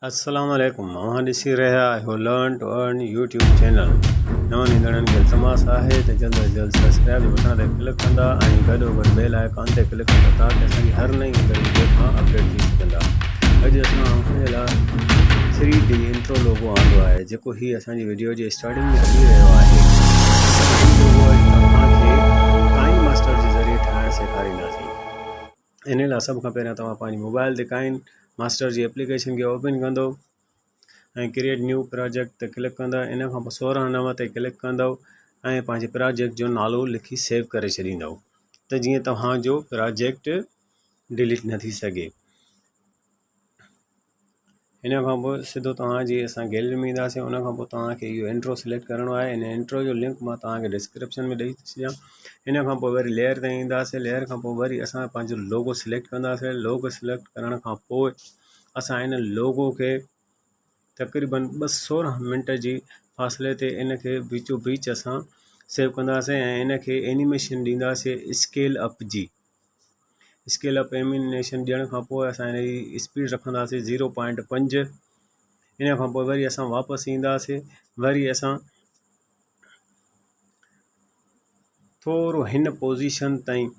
السلام عليڪم اوهان ڏسي رهيا آهيو learn to earn YouTube channel نون ايندڙن کي التماس آهي ته جلد از جلد سبسڪرائب جي بٽڻ تي ڪلڪ ڪندا ۽ گڏو گڏ بيل آئيڪان تي ڪلڪ ڪندا تاڪه اسان جي هر نئين ايندڙ وڊيو کان اپڊيٽ ٿي سگهندا اڄ اسان اوهان جي لاء ٿري ڊي انٽرو لوگو آندو آهي جيڪو هي اسان جي وڊيو جي اسٽارٽنگ ۾ هلي رهيو آهي هي لوگو اڄ توهان کي ڪائن ماسٽر جي ذريعي ٺاهڻ سيکارينداسين ان لاء سڀ کان پهريان توهان پنهنجي موبائل تي ڪائن ماسٽر جي ايپليڪيشن کي اوپن ڪندو ۽ ڪريئيٽ نيو پراجيڪٽ تي ڪلڪ ڪندو ان کان پوء 16 نو تي ڪلڪ ڪندو ۽ پنهنجي پراجيڪٽ جو نالو لکي سيو ڪري ڇڏيندو ته جيئن توهانجو پراجيڪٽ ڊليٽ نه ٿي سگهي. ان کان پوء سڌو توهان جي اسان گيلري ۾ اينداسين ان کان پوء توهان کي اهو انٽرو سليڪٽ ڪرڻو آهي ان انٽرو جو لنڪ مان توهان کي ڊسڪرپشن ۾ ڏئي ٿو ڇڏيان ان کان پوء وري ليئر تي اينداسين ليئر کان پوء وري اسان پنهنجو لوگو سليڪٽ ڪنداسين لوگو سليڪٽ ڪرڻ کان پوء اسان ان لوگو کي تقريبن 216 منٽ جي فاصلي تي ان کي بيچو بيچ اسان سيو ڪنداسين ۽ ان کي اينيميشن ڏينداسين اسڪيل اپ جي اسڪيل اپ ايمينيشن ڏيڻ کان پوء اسان ان جي اسپيڊ رکنداسين زيرو پوائنٽ پنج ان کان پوء وري اسان واپس اينداسين وري اسان ٿورو هن پوزيشن تائين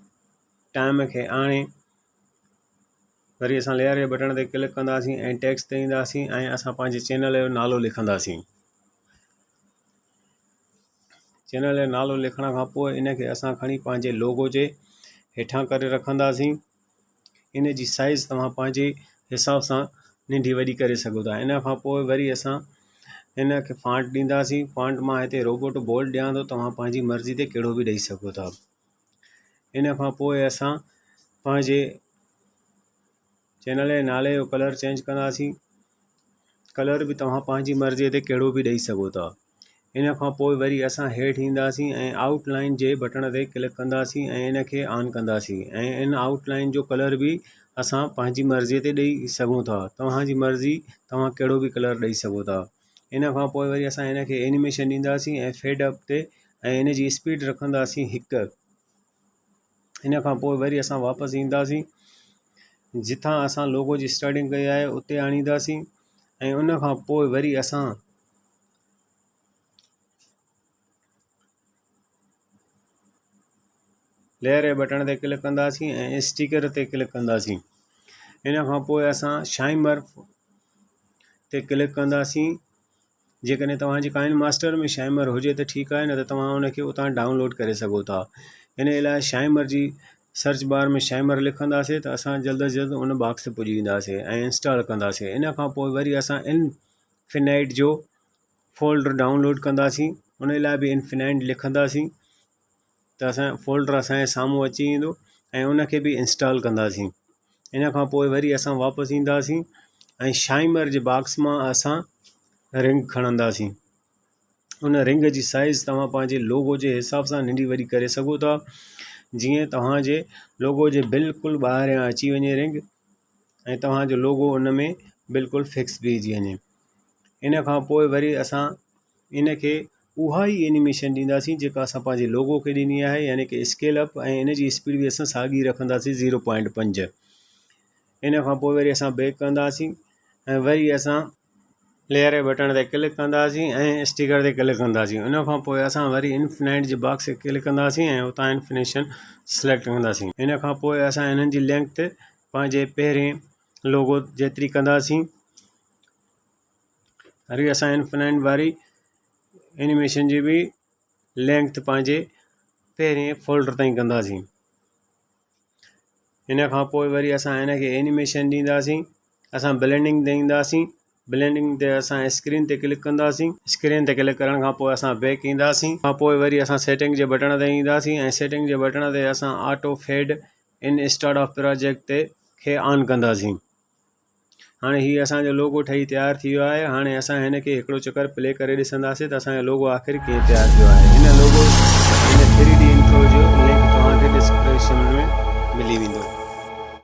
ٽائم کي آڻي وري اسان ليئر جي بٽڻ تي ڪلڪ ڪنداسين ۽ ٽيڪس تي اينداسين ۽ اسان پنهنجي چينل جو نالو لکنداسين چينل جو نالو لکڻ کان پوء ان کي اسان کڻي پنهنجي لوگو جي هيٺان ڪري رکنداسين ان جي سائز توهان پنهنجي حساب سان ننڍي وڏي ڪري سگهو ٿا ان کان پوء وري اسان ان کي فانٽ ڏينداسين فانٽ مان هتي روبوٽ بولڊ ڏيان ٿو توهان پنهنجي مرضي تي ڪهڙو به ڏئي سگهو ٿا ان کان پوء اسان پنهنجي چينل جي نالي جو ڪلر چينج ڪنداسين ڪلر به توهان پنهنجي مرضي تي ڪهڙو به ڏئي سگهو ٿا ان کان پوء وري اسان هيٺ اينداسين ۽ آئوٽ لائن جي بٽڻ تي ڪلڪ ڪنداسين ۽ ان کي آن ڪنداسين ۽ ان آئوٽ لائن جو ڪلر به اسان پنهنجي مرضي تي ڏئي سگهون ٿا توهان جي مرضي توهان ڪهڙو به ڪلر ڏئي سگهو ٿا ان کان پوء وري اسان ان کي اينيميشن ڏينداسين ۽ فيڊ اپ تي ۽ ان جي اسپيڊ رکنداسين هڪ ان کان پوء وري اسان واپس اينداسين جتان اسان لوگو جي اسٽارٽنگ ڪئي آهي اتي آڻينداسين ۽ ان کان پوء وري اسان ليئر جي بٽڻ تي ڪلڪ ڪنداسين ۽ اسٽيڪر تي ڪلڪ ڪنداسين ان کان پوء اسان شائمر تي ڪلڪ ڪنداسين جيڪڏهن توهان جي ڪائن ماسٽر ۾ شائمر هجي ته ٺيڪ آهي نه ته توهان ان کي اتان ڊائونلوڊ ڪري سگهو ٿا ان لاء شائمر جي سرچ بار ۾ شائمر لکنداسين ته اسان جلد از جلد ان باڪس تي پڄي وينداسين ۽ انسٽال ڪنداسين ان کان پوء وري اسان انفينائٽ جو فولڊر ڊائونلوڊ ڪنداسين ان لاء به انفينائٽ لکنداسين ته اسان فولڊر اسانجي سامهون اچي ويندو ۽ ان کي به انسٽال ڪنداسين ان کان پوء وري اسان واپس اينداسين ۽ شائمر جي باڪس مان اسان رنگ کڻنداسين ان رنگ جي سائز توهان پنهنجي لوگو جي حساب سان ننڍي وڏي ڪري سگهو ٿا جيئن توهانجي لوگو جي بلڪل ٻاهريان اچي وڃي رنگ ۽ توهانجو لوگو ان ۾ بلڪل فڪس بيهجي وڃي ان کان پوء وري اسان ان کي اها ئي اينيميشن ڏينداسين جيڪا اسان پنهنجي لوگو کي ڏني آهي يعني ڪي اسڪيل اپ ۽ ان جي اسپيڊ به اسان ساڳي رکنداسين زيرو پوائنٽ پنج ان کان پوء وري اسان بيڪ ڪنداسين ۽ وري اسان ليئر جي بٽڻ تي ڪلڪ ڪنداسين ۽ اسٽيڪر تي ڪلڪ ڪنداسين ان کان پوء اسان وري انفنائٽ جي باڪس تي ڪلڪ ڪنداسين ۽ اتان انفنيشن سليڪٽ ڪنداسين ان کان پوء اسان انهن جي لينٿ پنهنجي پهرين لوگو جيتري ڪنداسين وري اسان انفنائنٽ واري اينيميشن جي به لينٿ پنهنجي پهرين فولڊر تائين ڪنداسين ان کان پوء وري اسان هن کي اينيميشن ڏينداسين اسان بلينڊنگ تي اينداسين بلينڊنگ تي اسان اسڪرين تي ڪلڪ ڪنداسين اسڪرين تي ڪلڪ ڪرڻ کان پوء اسان بيڪ اينداسين کان پوء وري اسان سيٽنگ جي بٽڻ تي اينداسين ۽ سيٽنگ جي بٽڻ تي اسان auto fade in start of project تي کي آن ڪنداسين هاڻي هي اسان جو لوگو ٺهي تيار ٿي ويو آهي هاڻي اسان هن کي هڪڙو چڪر پلي ڪري ڏسنداسين ته اسان جو لوگو آخر ڪيئن تيار ٿيو آهي هن لوگو هن ٿري ڊي انٽرو جو لنڪ توهان کي ڊسڪرپشن ۾ ملي ويندو.